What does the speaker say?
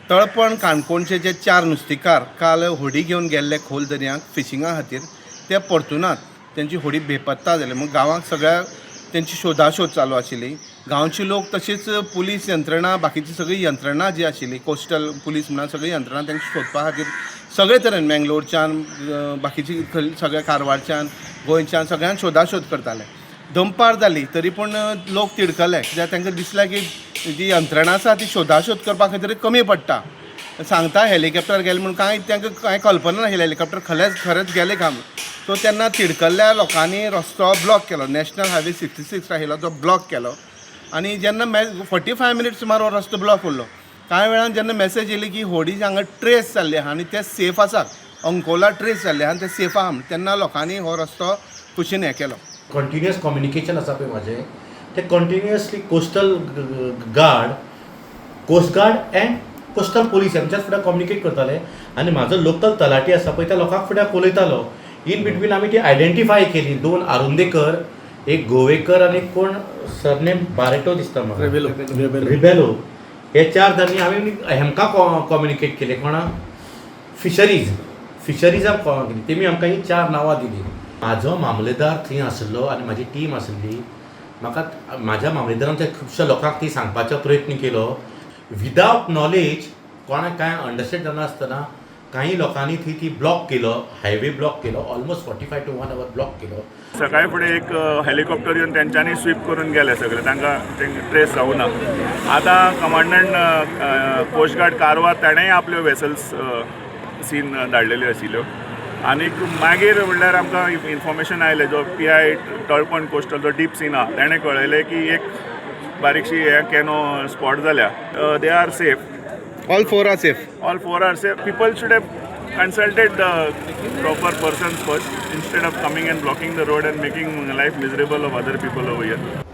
तळपण काणकोणचे जे चार नुस्तेकार काल होडी घेवन गेल्ले खोल दर्यांक फिशिंगा खातीर ते परतुनात. तेंची होडी बेपत्ता जाली. मग गांवांत सगळ्या तेंची शोधाशोध चालू आशिल्ली. गांवचे लोक तशीच पुलीस यंत्रणा, बाकीची सगळी यंत्रणा जी आशिल्ली, कोस्टल पुलीस म्हणा, सगळी यंत्रणा तेंकां सोदपा खातीर सगळे तरेन मेंगलोरच्यान, बाकीची सगळ्या कारवारच्यान, गोंयच्यान सगळ्यान शोधाशोध करताले. दनपार जाली तरी पूण लोक तिडकले, कित्याक तांकां दिसलें की जी यंत्रणा आसा ती शोधाशोध करपा खातीर कमी पडटा. सांगता हेलिकॉप्टर गेले म्हूण, कांय तांकां कांय कल्पना नाशिल्लें हेलिकॉप्टर खरेंच खरेंच गेले काय म्हूण. सो तेन्ना तिडकल्ल्या लोकांनी रस्तो ब्लॉक केलो. नॅशनल हायवे 66 आशिल्लो तो ब्लॉक केलो आनी जेन्ना 45 मिनिट्स सुमार हो रस्तो ब्लॉक उरलो. कांय वेळान जेन्ना मॅसेज येयली की होडी हांगा ट्रेस जाल्ली आहा आनी ते सेफ आसात, अंकोला ट्रेस जाल्ले आहा आनी ते सेफ आहा म्हूण, तेन्ना लोकांनी हो रस्तो कुशीन हें केलो. कंटिन्युअस कम्युनिकेशन आसा पळय म्हाजें, ते continuously coastal guard, coast guard and coastal police हेंच्याच फुडें कम्युनिकेट करताले आनी म्हाजो लोकल तलाठी आसा पळय, त्या लोकांक फुडें उलयतालो. इन बिटवीन आमी ती आयडेंटिफाय केली, दोन आरुंदेकर, एक गोवेकर आनी एक कोण सरनेम बारेटो दिसता म्हाका, रिबेलो. हे चार जाणांनी आमी हेमकां कम्युनिकेट केले. कोणाक? फिशरीज, फिशरीजाक केली. तेमी आमकां ही चार नांवां दिली. म्हाजो मामलेदार थंय आसलो आनी म्हाजी टीम आसली. म्हाका म्हाज्या मामलेदारान त्या खुबश्या लोकांक ती सांगपाचो प्रयत्न केलो. विदावट नॉलेज, कोणाक कांय अंडरस्टँड जानासतना काही लोकांनी थंय ती ब्लॉक केलो, हायवे ब्लॉक केलो, almost 45 to one hour block केलो. सकाळी फुडें एक हेलिकॉप्टर येवन तेंच्यांनी स्वीप करून गेले सगळे. तांकां ट्रेस जावना. आतां कमांडंट कोस्ट गार्ड कारवार ताणेंय आपल्यो वेसल्स सीन धाडलेल्यो आशिल्ल्यो. आनीक मागीर म्हणल्यार आमकां इन्फॉर्मेशन आयलें, जो पीआय तळपण कोस्टल जो डीप सीन आहा तेणें कळयलें की एक बारीकशी हे कॅनो स्पॉट जाल्या. They are safe. All four are safe. All four are safe. People should have consulted the proper persons first instead of coming and blocking the road and making life miserable of other people over here.